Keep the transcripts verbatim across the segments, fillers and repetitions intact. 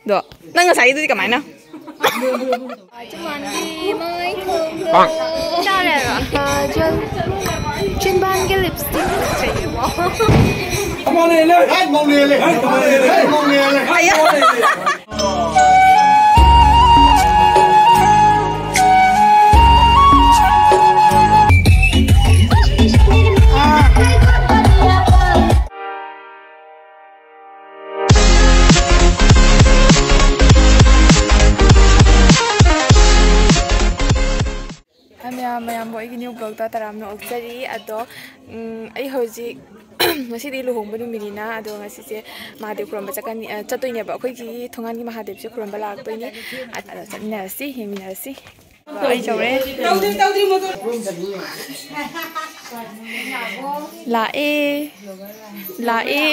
ꯑꯗꯣ ꯅꯪ ꯉꯁꯥꯏꯒꯤꯗꯨꯗꯤ ꯀꯃꯥꯏꯅ? ꯑꯆꯨꯝꯕꯥꯟꯒꯤ ꯃꯥꯏ ꯊꯣꯡꯗꯣ ꯆꯥꯔꯦ ꯍꯥꯏꯔꯣ? ꯀꯥꯖꯜ, ꯆꯤꯟꯕꯥꯟꯒꯤ ꯂꯤꯞꯁꯇꯤꯛ꯫ ꯃꯌꯥꯝ, ꯃꯌꯥꯝꯕꯨ ꯑꯩꯒꯤ new vlogꯇ ꯇꯔꯥꯝꯅ ꯑꯣꯛꯆꯔꯤ꯫ ꯑꯗꯣ, ꯎꯝ, ꯑꯩ ꯍꯧꯖꯤꯛ ꯉꯁꯤꯗꯤ ꯂꯨꯍꯣꯡꯕ ꯅꯨꯃꯤꯠꯅꯤꯅ, ꯑꯗꯣ ꯉꯁꯤꯁꯦ ꯃꯍꯥꯗꯦꯕ ꯈꯨꯔꯨꯝꯕ ꯆꯠꯀꯅꯤ, ꯑ, ꯆꯠꯇꯣꯏꯅꯦꯕ꯫ ꯑꯩꯈꯣꯏꯒꯤ ꯊꯣꯡꯒꯥꯟꯒꯤ ꯃꯍꯥꯗꯦꯕꯁꯦ ꯈꯨꯔꯨꯝꯕ ꯂꯥꯛꯇꯣꯏꯅꯤ꯫ ꯑꯗꯣ ꯆꯠꯃꯤꯟꯅꯔꯁꯤ, ꯌꯦꯡꯃꯤꯟꯅꯔꯁꯤ꯫ ꯑꯩ ꯌꯧꯔꯦ꯫ ꯂꯥꯛꯑꯦ꯫ ꯂꯥꯛꯑꯦ꯫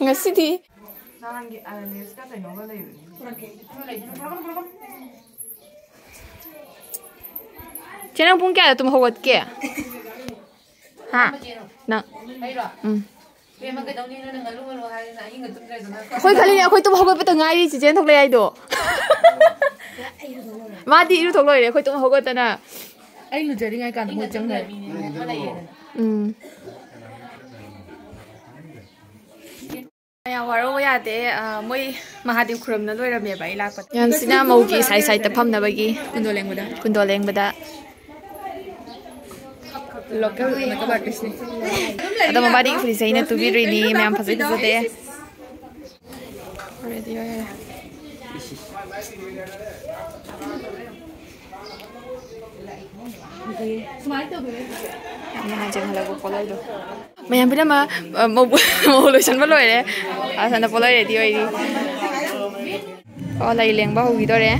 ꯉꯁꯤꯗꯤ꯫ ꯆꯦ, ꯅꯪ ꯄꯨꯡ ꯀꯌꯥꯗ ꯇꯨꯝ ꯍꯧꯒꯠꯀꯦ? ꯍꯥ? ꯅꯪ? ꯎꯝ꯫ ꯏꯕꯦꯝꯃ, ꯀꯩꯗꯧꯅꯤ? ꯅꯪꯅ ꯉꯜꯂꯨ ꯉꯜꯂꯨ ꯍꯥꯏꯗꯅ ꯑꯍꯤꯡꯒ ꯇꯨꯝꯗ꯭ꯔꯦꯗꯅ꯫ ꯑꯩꯈꯣꯏ ꯈꯜꯂꯤꯅꯦ, ꯑꯩꯈꯣꯏ ꯇꯨꯝ ꯍꯧꯒꯠꯄꯗ ꯉꯥꯏꯔꯤ ꯆꯤꯆꯦꯅ ꯊꯣꯛꯂꯛꯑꯦ ꯍꯥꯏꯗꯣ꯫ ꯃꯥꯗꯤ ꯏꯔꯨ ꯊꯣꯛ ꯂꯣꯏꯔꯦ, ꯑꯩꯈꯣꯏ ꯇꯨꯝ ꯍꯧꯒꯠꯇꯅ꯫ ꯑꯩ ꯂꯨꯖꯔꯤꯉꯩ ꯀꯥꯟꯗ ꯃꯣꯏ ꯆꯪꯈ꯭ꯔꯦ꯫ ꯎꯝ꯫ ꯃꯌꯥꯝ ꯋꯥꯔꯧꯕ ꯌꯥꯗꯦ꯫ ꯑ, ꯃꯣꯏ ꯃꯍꯥꯗꯦꯕ ꯈꯨꯔꯨꯝꯅ ꯂꯣꯏꯔꯝꯃꯦꯕ ꯑꯩ ꯂꯥꯛꯄꯗ꯫ ꯃꯌꯥꯝꯁꯤꯅ ꯃꯧꯒꯤ ꯁꯥꯏ ꯁꯥꯏꯗ ꯐꯝꯅꯕꯒꯤ ꯀꯨꯟꯗꯣ ꯂꯦꯡꯕꯗ꯫ ꯀꯨꯟꯗꯣ ꯂꯦꯡꯕꯗ꯫ Local makeup artistꯅꯤ꯫ ꯑꯗꯣ ꯃꯕꯥꯅꯤꯒꯤ ꯐꯨꯔꯤꯠꯁꯦ ꯑꯩꯅ ꯇꯨꯕꯤꯔꯨꯏꯅꯤ꯫ ꯃꯌꯥꯝ ꯐꯖꯩ ꯐꯖꯗꯦ꯫ Ready ꯑꯣꯏꯔꯦ꯫ ꯌꯥꯝ ꯅꯨꯡꯉꯥꯏꯖꯩ ꯍꯜꯂꯛꯄ ꯄꯣꯠꯂꯣꯏꯗꯣ꯫ ꯃꯌꯥꯝ ꯄꯨꯝꯅꯃꯛ, ꯑ, ꯃꯧ-, ꯃꯧ ꯂꯣꯏꯁꯟꯕ ꯂꯣꯏꯔꯦ꯫ ꯑꯁꯣꯝꯗ ꯄꯣꯠꯂꯣꯏ ready ꯑꯣꯏꯔꯤ꯫ ꯑꯣ, ꯂꯩ ꯂꯦꯡꯕ ꯍꯧꯈꯤꯗꯣꯔꯦ꯫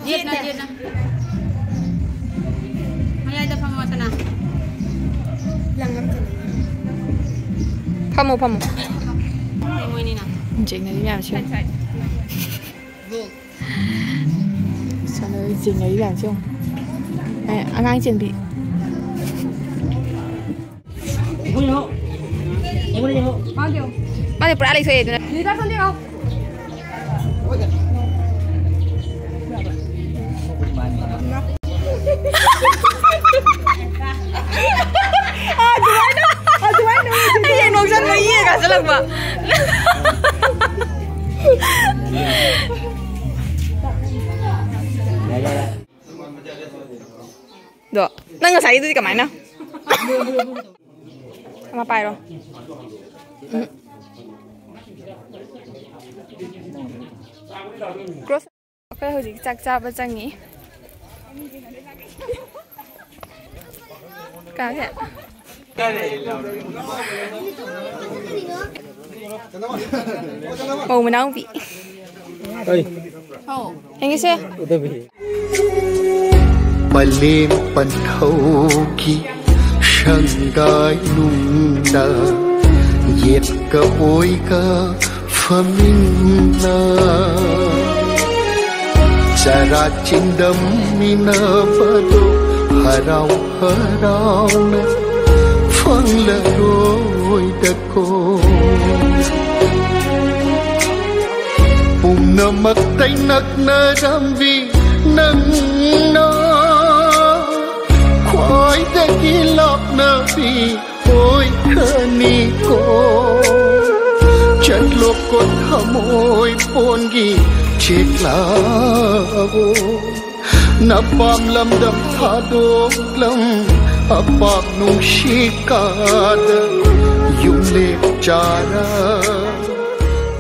ꯌꯦꯠꯅ, ꯌꯦꯠꯅ꯫ ꯃꯌꯥꯏꯗ ꯐꯝꯃꯣ, ꯁꯅꯥ꯫ ꯐꯝꯃꯣ, ꯐꯝꯃꯣ꯫ ꯃꯣꯏꯅꯤꯅ꯫ ꯌꯦꯡꯅꯔꯤ ꯃꯌꯥꯝꯁꯦ꯫ ꯁꯣꯝꯗ ꯆꯦꯟꯅꯔꯤ ꯃꯌꯥꯝꯁꯦ ꯌꯦꯡꯉꯣ꯫ ꯑꯦ, ꯑꯉꯥꯡ ꯆꯦꯟꯕꯤ꯫ ꯃꯥꯗꯤ ꯄꯨꯔꯥ ꯂꯩꯊꯣꯛꯑꯦ ꯑꯗꯨꯅ꯫ ꯑꯗꯨꯃꯥꯏꯅ, ꯑꯗꯨꯃꯥꯏꯅ ꯑꯩ ꯅꯣꯛꯁꯟꯕ ꯌꯦꯡꯉ ꯆꯠꯂꯛꯄ꯫ ꯑꯗꯣ ꯅꯪ ꯉꯁꯥꯏꯒꯤꯗꯨꯗꯤ ꯀꯃꯥꯏꯅ? ꯑꯃ ꯄꯥꯏꯔꯣ꯫ ꯎꯝ꯫ Close꯫ ꯑꯩꯈꯣꯏ ꯍꯧꯖꯤꯛ ꯆꯥꯛ ꯆꯥꯕ ꯆꯪꯉꯤ꯫ ꯀꯥꯁꯦ꯫ ꯃꯧ ꯃꯅꯥꯎꯄꯤ꯫ ꯍꯣꯏ꯫ ꯌꯦꯡꯒꯦꯁꯦ꯫ ꯎꯗꯕꯤ꯫ ꯄꯂꯦꯝ ꯄꯟꯊꯧꯒꯤ ꯁꯪꯒꯥꯏ ꯅꯨꯡꯗ ꯌꯦꯠꯀ ꯑꯣꯏꯒ ꯐꯝꯃꯤꯟꯅ ꯆꯔꯥ ꯆꯤꯟꯗꯝꯃꯤꯟꯅꯕꯗꯣ ꯍꯔꯥꯎ ꯍꯔꯥꯎꯅ ꯐꯪꯂꯔꯣꯏꯗꯀꯣ꯫ ꯄꯨꯝꯅꯃꯛꯇꯩ ꯅꯛꯅꯔꯝꯕꯤ ꯅꯪꯅ ꯈ꯭ꯋꯥꯏꯗꯒꯤ ꯂꯥꯞꯅꯕꯤ ꯑꯣꯏꯈ꯭ꯔꯅꯤꯀꯣ꯫ ꯆꯠꯂꯣꯀꯣ ꯊꯃꯣꯏ ꯄꯣꯟꯒꯤ ꯆꯦꯛꯂꯥꯕꯣ꯫ ꯅꯄꯥꯝ ꯂꯝꯗꯝ ꯊꯥꯗꯣꯛꯂꯝ ꯑꯄꯥꯝ ꯅꯨꯡꯁꯤ ꯀꯥꯗ ꯌꯨꯝꯂꯦꯛ ꯆꯥꯔ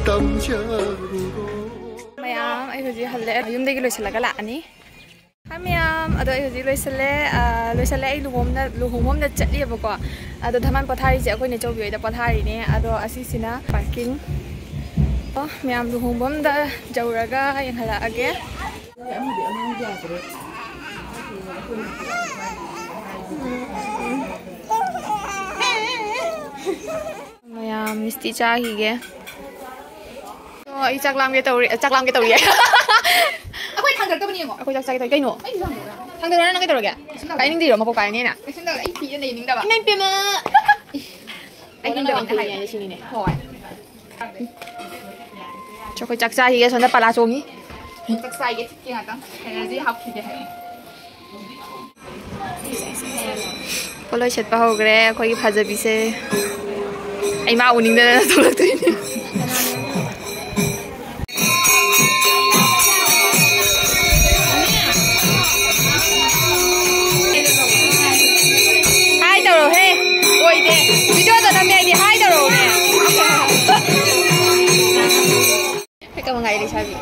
ꯇꯝꯖꯔꯨꯔꯣ꯫ ꯃꯌꯥꯝ, ꯑꯩ ꯍꯧꯖꯤꯛ ꯍꯜꯂꯛꯑꯦ, ꯌꯨꯝꯗꯒꯤ ꯂꯣꯏꯁꯤꯜꯂꯒ ꯂꯥꯛꯑꯅꯤ꯫ ꯍꯥꯏ ꯃꯌꯥꯝ, ꯑꯗꯣ ꯑꯩ ꯍꯧꯖꯤꯛ ꯂꯣꯏꯁꯤꯜꯂꯦ꯫ ꯑ, ꯂꯣꯏꯁꯤꯜꯂꯦ꯫ ꯑꯩ ꯂꯨꯍꯣꯡꯅ-, ꯂꯨꯍꯣꯡꯕ ꯑꯝꯗ ꯆꯠꯂꯤꯑꯕꯀꯣ꯫ ꯑꯗꯣ ꯙꯃꯥꯟ ꯄꯣꯊꯥꯔꯤꯁꯦ ꯑꯩꯈꯣꯏ ꯅꯦꯆꯧꯕꯤ ꯍꯣꯏꯗ ꯄꯣꯊꯥꯔꯤꯅꯦ꯫ ꯑꯗꯣ ꯑꯁꯤꯁꯤꯅ parking꯫ ꯑꯣ, ꯃꯌꯥꯝ ꯂꯨꯍꯣꯡꯕ ꯑꯝꯗ ꯌꯧꯔꯒ ꯌꯦꯡꯍꯜꯂꯛꯑꯒꯦ꯫ ꯃꯌꯥꯝ ꯃꯤꯁꯇꯤ ꯆꯥꯈꯤꯒꯦ꯫ ꯑꯣ, ꯑꯩ ꯆꯥꯛ ꯂꯥꯝꯒꯦ ꯇꯧꯔꯤ, ꯆꯥꯛ ꯂꯥꯝꯒꯦ ꯇꯧꯔꯤ꯫ ꯑꯩꯈꯣꯏ ꯊꯥꯡꯒꯠꯇꯕꯅꯤ ꯌꯦꯡꯉꯣ꯫ ꯑꯩꯈꯣꯏ ꯆꯥꯛ ꯆꯥꯒꯦ ꯇꯧꯔꯤ꯫ ꯀꯩꯅꯣ? ꯑꯩꯁꯨ ꯊꯥꯡꯒꯠꯂꯣ꯫ ꯊꯥꯡꯒꯠꯂꯣ, ꯅꯪ ꯀꯩꯗꯧꯔꯒꯦ? ꯀꯩꯁꯨꯝ ꯇꯧꯗꯦ꯫ ꯀꯥꯏꯅꯤꯡꯗ꯭ꯔꯤꯔꯣ ꯃꯄꯣꯛ ꯀꯥꯏꯔꯅꯤꯅ? ꯀꯩꯁꯨꯝ ꯇꯧꯗꯦ꯫ ꯑꯩ ꯐꯤꯗ ꯂꯩꯅꯤꯡꯗꯕ꯫ ꯏꯃꯥ ꯏꯄꯦꯝꯃ꯫ ꯑꯩ ꯍꯤꯡꯗꯕ ꯑꯝꯇ ꯍꯥꯏꯌꯦ ꯁꯤꯅꯤꯅꯦ꯫ ꯍꯣꯏ꯫ ꯑꯩꯈꯣꯏ ꯆꯥꯛ ꯆꯥꯈꯤꯒꯦ, ꯁꯣꯝꯗ ꯄꯂꯥ ꯆꯣꯡꯉꯤ꯫ ꯆꯥꯛ ꯆꯥꯏꯒꯦ, ꯊꯤꯠꯀꯦ ꯉꯥꯛꯇꯪ꯫ Energy ꯍꯥꯞꯈꯤꯒꯦ ꯍꯥꯏꯌꯦ꯫ ꯄꯣꯠꯂꯣꯏ ꯁꯦꯠꯄ ꯍꯧꯈ꯭ꯔꯦ ꯑꯩꯈꯣꯏꯒꯤ ꯐꯖꯕꯤꯁꯦ꯫ ꯑꯩ ꯃꯥ ꯎꯅꯤꯡꯗꯅ ꯊꯣꯛꯂꯛꯇꯣꯏꯅꯦ꯫ ꯍꯥꯏ ꯇꯧꯔꯣꯍꯦ꯫ ꯑꯣꯏꯗꯦ꯫ Video ꯗ ꯅꯝꯃꯦ ꯍꯥꯏꯗꯤ ꯍꯥꯏ ꯇꯧꯔꯛꯎꯅꯦ꯫ ꯀꯃꯉꯥꯏ ꯂꯩꯁꯥꯕꯤ꯫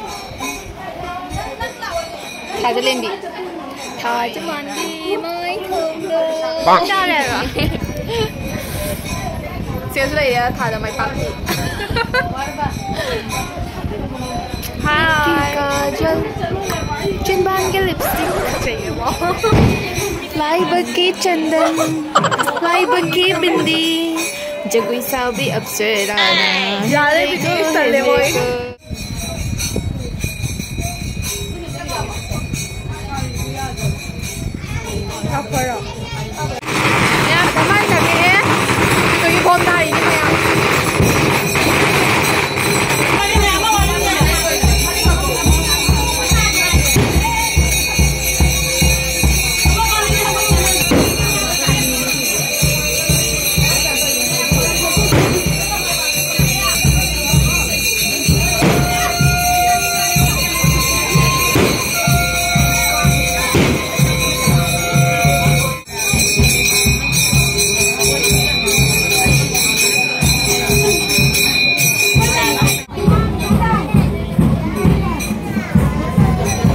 ꯊꯥꯖ ꯂꯦꯝꯕꯤ꯫ ꯊꯥꯖ ꯃꯥꯟꯕꯤ ꯃꯥꯏ ꯊꯣꯡꯗꯣ꯫ ꯆꯥꯔꯦ ꯍꯥꯏꯕ꯫ ꯁꯤꯗꯁꯨ ꯂꯩꯌꯦ ꯊꯥꯗ ꯃꯥꯏ ꯄꯥꯛꯄꯤ꯫ ꯍꯥꯏ꯫ ꯀꯥꯖꯜ꯫ ꯆꯤꯟꯕꯥꯟꯒꯤ ꯂꯤꯞꯁꯇꯤꯛ ꯐꯖꯩꯌꯦꯕꯣ꯫ ꯂꯥꯏꯕꯛꯀꯤ ꯆꯟꯗꯟ꯫ ꯂꯥꯏꯕꯛꯀꯤ ꯕꯤꯟꯗꯤ꯫ ꯖꯒꯣꯏ ꯁꯥꯕꯤ ꯑꯞꯁꯔꯥꯅ꯫ ꯌꯥꯔꯦ, ꯕꯤꯖꯤ ꯇꯜꯂꯦ ꯃꯣꯏ꯫ ꯀꯥꯞꯄꯔꯣ? ꯃꯌꯥꯝ ꯀꯃꯥꯏ ꯇꯧꯔꯤꯍꯦ? ꯑꯗꯨꯒꯤ ꯐꯣꯝ ꯊꯥꯔꯤꯅꯤ ꯃꯌꯥꯝ꯫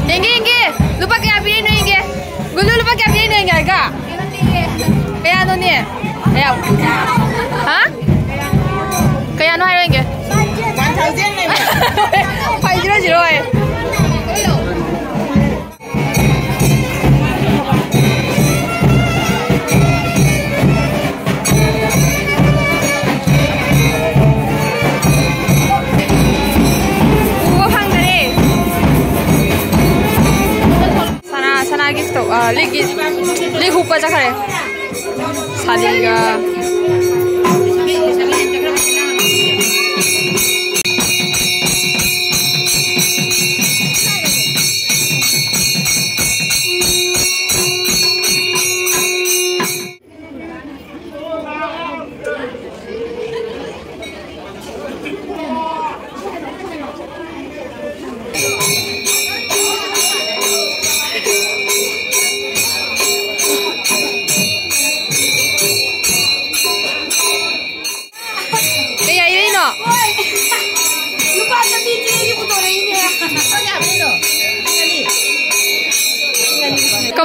ꯌꯦꯡꯒꯦ, ꯌꯦꯡꯒꯦ꯫ ꯂꯨꯄꯥ ꯀꯌꯥ ꯄꯤꯔꯤꯅꯣ ꯌꯦꯡꯒꯦ꯫ ꯒꯨꯂꯨ, ꯂꯨꯄꯥ ꯀꯌꯥ ꯄꯤꯔꯤꯅꯣ ꯌꯦꯡꯒꯦ ꯍꯥꯏꯒ? ꯀꯌꯥꯅꯣꯅꯦ? ꯀꯌꯥ? ꯍꯥ? ꯀꯌꯥꯅꯣ ꯍꯥꯏꯔꯣ ꯌꯦꯡꯒꯦ꯫ One thousand ꯅꯦ꯫ Five zero zero ꯍꯥꯏ꯫ ꯎꯕ ꯐꯪꯗꯔꯦ꯫ ꯁꯅꯥ, ꯁꯅꯥ gift ꯇꯧ-, ꯑ, ꯂꯤꯛ ꯒꯤ-, ꯂꯤꯛ ꯍꯨꯛꯄ ꯆꯠꯈ꯭ꯔꯦ꯫ ꯁꯥꯗꯤꯒ꯫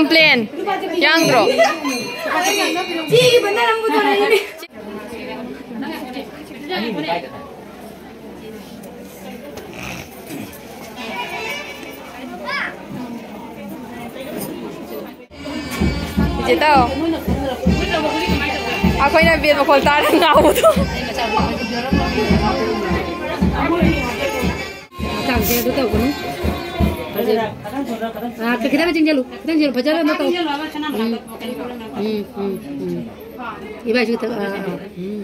Complain ꯌꯥꯡꯗ꯭ꯔꯣ? ꯏꯆꯦ ꯇꯥꯎ꯫ ꯑꯩꯈꯣꯏꯅ ꯕꯦꯜ ꯃꯈꯣꯜ ꯇꯥꯔꯒ ꯉꯥꯎꯕꯗꯣ꯫ ꯆꯥꯡꯁꯦ ꯑꯗꯨ ꯇꯧꯒꯅꯨ꯫ ꯐꯖꯅ꯫ ꯑꯥ, ꯈꯤꯇꯪ ꯆꯤꯡꯁꯤꯜꯂꯨ, ꯈꯤꯇꯪ ꯆꯤꯡꯁꯤꯜꯂꯨ, ꯐꯖꯅ ꯑꯝꯇ ꯇꯧ꯫ ꯎꯝ, ꯎꯝ, ꯎꯝ, ꯎꯝ꯫ ꯏꯕꯥꯏꯁꯨ ꯈꯤꯇꯪ, ꯑꯥ, ꯑꯥ, ꯎꯝ꯫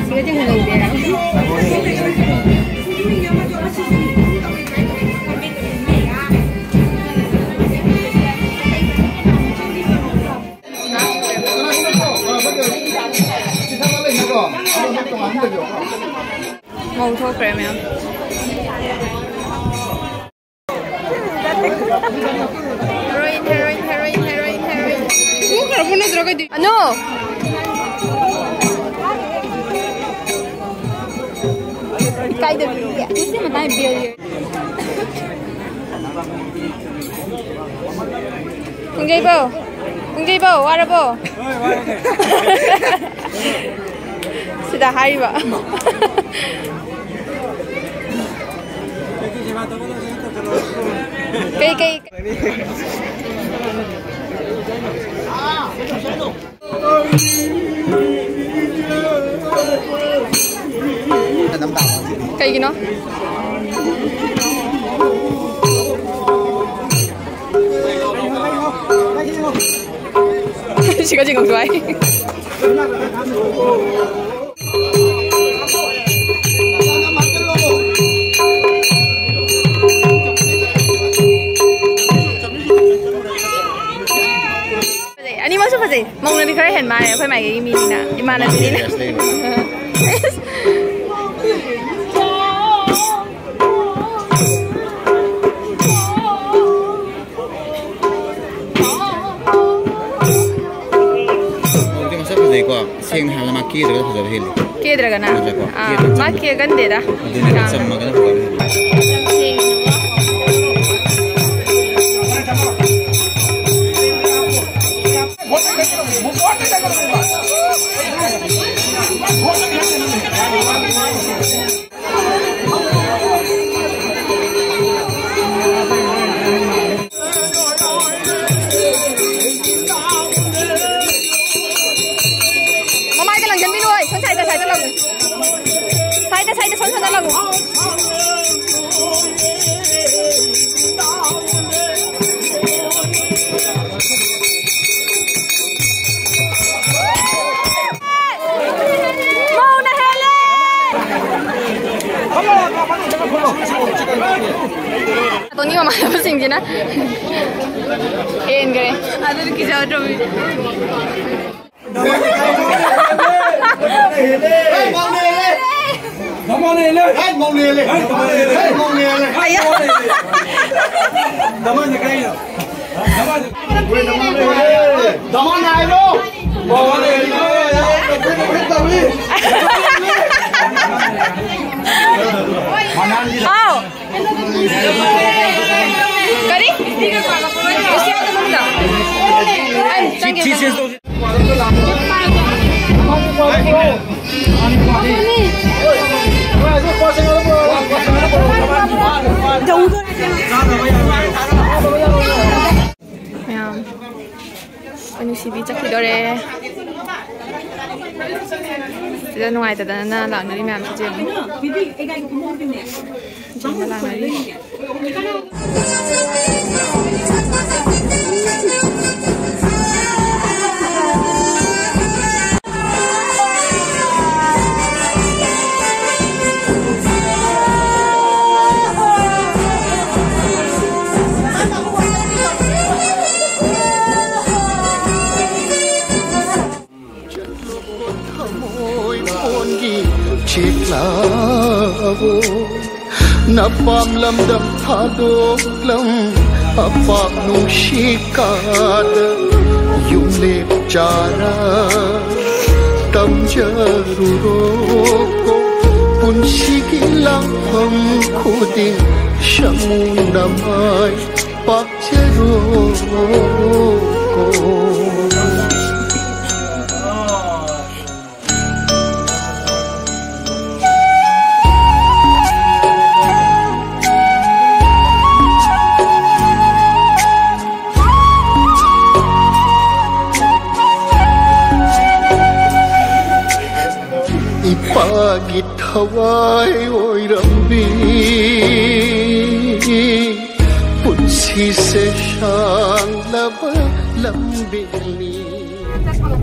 ꯁꯤꯒꯗꯤ ꯍꯪꯍꯧꯗꯦ꯫ ꯃꯧ ꯊꯣꯛꯈ꯭ꯔꯦ ꯃꯌꯥꯝ꯫ Heroine, heroine, heroine, heroine, heroine. ꯊꯣꯛꯈ꯭ꯔꯕꯣ ꯅꯠꯇ꯭ꯔꯒ ꯀꯩꯗꯧ-, ꯑꯅꯨ! ꯏꯀꯥꯏꯗꯕꯤ꯫ ꯄꯨꯡꯖꯩꯕꯧ! ꯄꯨꯡꯖꯩꯕꯧ, ꯋꯥꯔꯕꯣ? ꯁꯤꯗ ꯍꯥꯏꯔꯤꯕ꯫ ꯀꯩ, ꯀꯩ? ꯀꯩꯒꯤꯅꯣ? ꯁꯤꯒ ꯆꯤꯡꯉꯛꯁꯨ ꯍꯥꯏ꯫ ꯐꯖꯩ, ꯑꯅꯤꯃꯛꯁꯨ ꯐꯖꯩ꯫ ꯃꯧꯅꯗꯤ ꯈꯔ ꯍꯦꯟ ꯃꯥꯜꯂꯦ, ꯑꯩꯈꯣꯏ ꯃꯥꯏꯀꯩꯒꯤ ꯃꯤꯅꯤꯅ, ꯏꯃꯥꯟꯅꯕꯤꯅꯤꯅ꯫ ꯃꯧꯗꯤ ꯃꯁꯛ ꯐꯖꯩꯀꯣ꯫ ꯁꯦꯡꯅ ꯍꯥꯏꯔꯕꯗ ꯃꯥ ꯀꯦꯗ꯭ꯔꯒ ꯐꯖꯕ ꯍꯦꯜꯂꯤ꯫ ꯀꯦꯗ꯭ꯔꯒꯅ? ꯅꯠꯇ꯭ꯔꯀꯣ? ꯑꯥ, ꯀꯦꯗ꯭ꯔꯒ ꯃꯥ ꯆꯝꯕ꯫ ꯀꯦꯒꯟꯗꯦꯗ꯫ ꯑꯗꯨꯅꯦ, ꯌꯥꯝ ꯆꯝꯃꯒꯅ ꯐꯖꯕ ꯍꯦꯜꯂꯤ꯫ ꯌꯥꯝ ꯁꯦꯡꯉꯦ꯫ ꯃꯃꯥꯏꯗ ꯂꯪꯁꯤꯟꯕꯤꯅꯨ, ꯍꯣꯏ, ꯁꯣꯝ ꯁꯥꯏꯗ, ꯁꯥꯏꯗ ꯂꯪꯉꯨ꯫ ꯁꯥꯏꯗ, ꯁꯥꯏꯗ, ꯁꯣꯝ ꯁꯥꯏꯗ ꯂꯪꯉꯨ꯫ ꯃꯧꯅ ꯍꯦꯜꯂꯦ! ꯑꯗꯣꯅꯤ ꯃꯃꯥꯟꯅꯕꯁꯤꯡꯁꯤꯅ ꯍꯦꯟꯈ꯭ꯔꯦ꯫ ꯑꯗꯨꯅ ꯀꯤꯖꯗ꯭ꯔꯕꯅꯤ꯫ ꯑꯌꯥ꯫ ꯍꯥꯎ꯫ ꯀꯔꯤ? ꯑꯩ ꯆꯪꯒꯦ, ꯆꯪꯒꯦ꯫ ꯃꯌꯥꯝ, ꯑꯩꯈꯣꯏ ꯅꯨꯡꯁꯤꯕꯤ ꯆꯠꯈꯤꯗꯣꯔꯦ꯫ ꯁꯤꯗ ꯅꯨꯡꯉꯥꯏꯇꯗꯅ ꯂꯥꯛꯅꯔꯤ ꯃꯌꯥꯝꯁꯤꯁꯨ ꯌꯦꯡꯉꯨ꯫ ꯌꯦꯡꯕ ꯂꯥꯛꯅꯔꯤ꯫ ꯊꯃꯣꯏ ꯃꯣꯟꯒꯤ ꯆꯦꯛꯂꯥꯕꯣ, ꯅꯄꯥꯝ ꯂꯝꯗꯝ ꯊꯥꯗꯣꯛꯂꯝ ꯑꯄꯥꯝ ꯅꯨꯡꯁꯤ ꯀꯥꯗ ꯌꯨꯝꯂꯦꯞ ꯆꯥꯔ ꯇꯝꯖꯔꯨꯔꯣ꯫ ꯄꯨꯟꯁꯤꯒꯤ ꯂꯥꯡꯐꯝ ꯈꯨꯗꯤꯡ ꯁꯃꯨ ꯅꯃꯥꯏ ꯄꯥꯛꯆꯔꯣ꯫ ꯒꯤ ꯊꯋꯥꯏ ꯑꯣꯏꯔꯝꯕꯤ ꯄꯨꯟꯁꯤꯁꯦ ꯁꯥꯡꯂꯕ ꯂꯝꯕꯤꯅꯤ꯫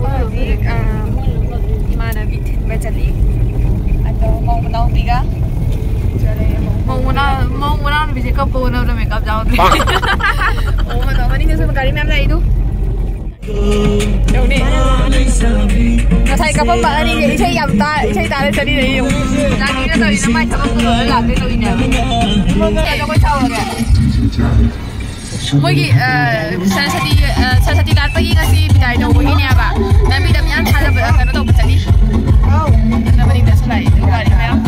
ꯍꯧꯖꯤꯛ, ꯑ, ꯏꯃꯥꯟꯅꯕꯤ ꯊꯤꯟꯕ ꯆꯠꯂꯤ꯫ ꯑꯗꯣ ꯃꯧ ꯃꯅꯥꯎꯄꯤꯒ꯫ ꯃꯧ ꯃꯅꯥꯎ-, ꯃꯧ ꯃꯅꯥꯎꯅꯨꯄꯤꯁꯦ ꯀꯞꯄ ꯍꯣꯠꯅꯕꯗ ꯃꯦꯀꯞ ꯌꯥꯎꯗ꯭ꯔꯦ꯫ ꯃꯧ ꯃꯅꯥꯎ-, ꯃꯅꯤꯡꯗꯁꯨ ꯒꯥꯔꯤ ꯃꯌꯥꯝ ꯂꯥꯛꯏꯗꯨ꯫ ꯌꯧꯅꯤ꯫ ꯉꯁꯥꯏ ꯀꯥꯞꯄꯝꯕ ꯑꯅꯤꯁꯦ ꯏꯁꯩ ꯌꯥꯝ ꯇꯥ-, ꯏꯁꯩ ꯇꯥꯔ ꯆꯠꯂꯤꯅꯦ ꯌꯦꯡꯉꯨ꯫ ꯅꯥꯅꯤꯅ ꯇꯧꯔꯤꯁꯦ ꯃꯥꯏ ꯊꯕꯛꯇꯣ ꯂꯣꯏꯔ ꯂꯥꯛꯇꯣꯏ ꯇꯧꯔꯤꯅꯦ ꯍꯥꯏꯕ꯫ ꯀꯩꯅꯣ ꯑꯩꯈꯣꯏ ꯁꯥꯎꯔꯒꯦ꯫ ꯃꯣꯏꯒꯤ, ꯑ, ꯁꯔꯁꯇꯤ, ꯑ, ꯁꯔꯁꯇꯤ ꯂꯥꯠꯄꯒꯤ ꯉꯁꯤ ꯕꯤꯗꯥꯏ ꯇꯧꯕꯒꯤꯅꯦꯕ꯫ ꯂꯝꯕꯤꯗ ꯃꯌꯥꯝ ꯊꯥꯗꯕ, ꯀꯩꯅꯣ ꯇꯧꯕ ꯆꯠꯂꯤ꯫ ꯑꯗꯨ ꯃꯅꯤꯡꯗꯁꯨ ꯂꯥꯛꯏ, ꯒꯥꯔꯤ ꯃꯌꯥꯝ꯫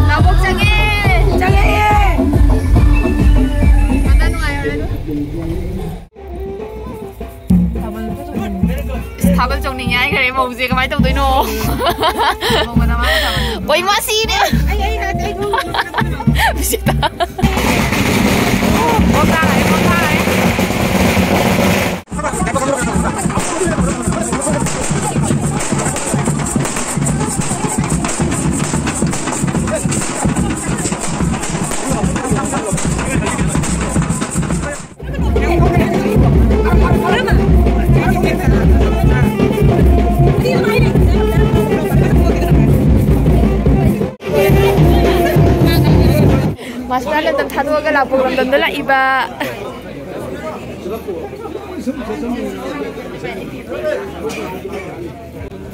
ꯅꯥꯎꯕꯣꯛ ꯆꯪꯉꯦ꯫ ꯆꯪꯉꯛꯑꯦ꯫ ꯃꯇꯥ ꯅꯨꯡꯉꯥꯏꯔꯦ꯫ ꯊꯥꯕꯜ ꯆꯣꯡꯅꯤꯡꯉꯦ ꯍꯥꯏꯈ꯭ꯔꯦ ꯃꯧꯁꯦ, ꯀꯃꯥꯏꯅ ꯇꯧꯗꯣꯏꯅꯣ? ꯀꯣꯏ ꯃꯥꯁꯤꯅꯦ꯫ ꯕꯤꯖꯤꯇꯥ꯫ ꯃꯥꯁꯇꯔ ꯂꯝꯗꯝ ꯊꯥꯗꯣꯛꯑꯒ ꯂꯥꯛꯄ ꯂꯝꯗꯝꯗ ꯂꯥꯛꯏꯕ꯫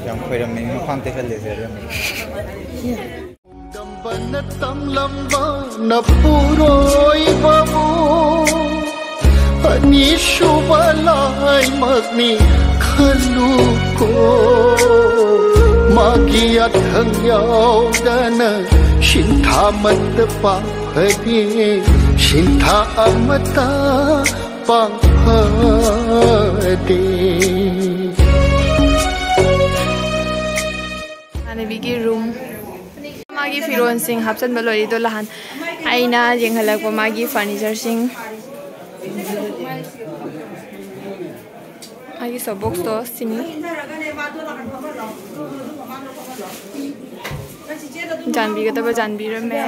ꯌꯥꯝ ꯈꯣꯏꯔꯝꯃꯤ, ꯃꯈ꯭ꯋꯥꯡ ꯇꯦꯛꯍꯜꯂꯦ ꯁꯦ ꯑꯕꯦꯝꯃ꯫ ꯇꯝꯕꯅ ꯇꯝꯂꯝꯕ ꯅꯄꯨꯔꯣꯏꯕꯕꯨ ꯑꯅꯤꯁꯨꯕ ꯂꯥꯏꯃꯛꯅꯤ ꯈꯜꯂꯨꯀꯣ꯫ ꯃꯥꯒꯤ ꯌꯥꯊꯪ ꯌꯥꯎꯗꯅ ꯁꯤꯟꯊꯥ ꯑꯃꯠꯇ ꯄꯥꯡꯐꯗꯦ, ꯁꯤꯟꯊꯥ ꯑꯃꯠꯇ ꯄꯥꯡꯐꯗꯦ꯫ ꯏꯃꯥꯟꯅꯕꯤꯒꯤ ꯔꯨꯝ꯫ ꯃꯥꯒꯤ ꯐꯤꯔꯣꯜꯁꯤꯡ ꯍꯥꯞꯆꯤꯟꯕ ꯂꯣꯏꯔꯤꯗꯣ ꯅꯍꯥꯟ ꯑꯩꯅ ꯌꯦꯡꯍꯜꯂꯛꯄ ꯃꯥꯒꯤ ꯐꯔꯅꯤꯆꯔꯁꯤꯡ꯫ ꯃꯥꯒꯤ soap boxꯇꯣ ꯁꯤꯅꯤ꯫ ꯆꯥꯟꯕꯤꯒꯗꯕ ꯆꯥꯟꯕꯤꯔꯝꯃꯦ꯫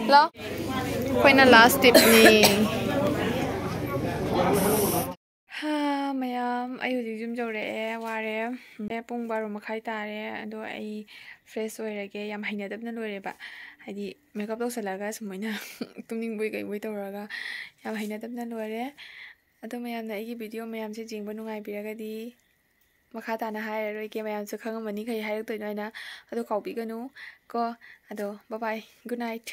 ꯍꯜꯂꯣ꯫ ꯑꯩꯈꯣꯏꯅ last stepꯅꯤ꯫ ꯍꯥ, ꯃꯌꯥꯝ, ꯑꯩ ꯍꯧꯖꯤꯛ ꯌꯨꯝ ꯌꯧꯔꯛꯑꯦ, ꯋꯥꯔꯦ꯫ ꯄꯨꯡ ꯕꯥꯔꯣ ꯃꯈꯥꯏ ꯇꯥꯔꯦ꯫ ꯑꯗꯣ ꯑꯩ fresh ꯑꯣꯏꯔꯒꯦ꯫ ꯌꯥꯝ ꯍꯩꯅꯗꯕꯅ ꯂꯣꯏꯔꯦꯕ꯫ ꯍꯥꯏꯗꯤ, makeup ꯇꯧꯁꯜꯂꯒ ꯁꯨꯃꯥꯏꯅ ꯇꯨꯝꯅꯤꯡꯕꯣꯏ ꯀꯩꯕꯣꯏ ꯇꯧꯔꯒ ꯌꯥꯝ ꯍꯩꯅꯗꯕꯅ ꯂꯣꯏꯔꯦ꯫ ꯑꯗꯣ ꯃꯌꯥꯝꯅ ꯑꯩꯒꯤ video ꯃꯌꯥꯝꯁꯦ ꯌꯦꯡꯕ ꯅꯨꯡꯉꯥꯏꯕꯤꯔꯒꯗꯤ, ꯃꯈꯥ ꯇꯥꯅ ꯍꯥꯏꯔꯔꯣꯏꯒꯦ, ꯃꯌꯥꯝꯁꯨ ꯈꯪꯉꯝꯃꯅꯤ ꯀꯩ ꯍꯥꯏꯔꯛꯇꯣꯏꯅꯣ ꯍꯥꯏꯅ꯫ ꯑꯗꯣ ꯀꯥꯎꯕꯤꯒꯅꯨ ꯀꯣ꯫ ꯑꯗꯣ bye bye, good night꯫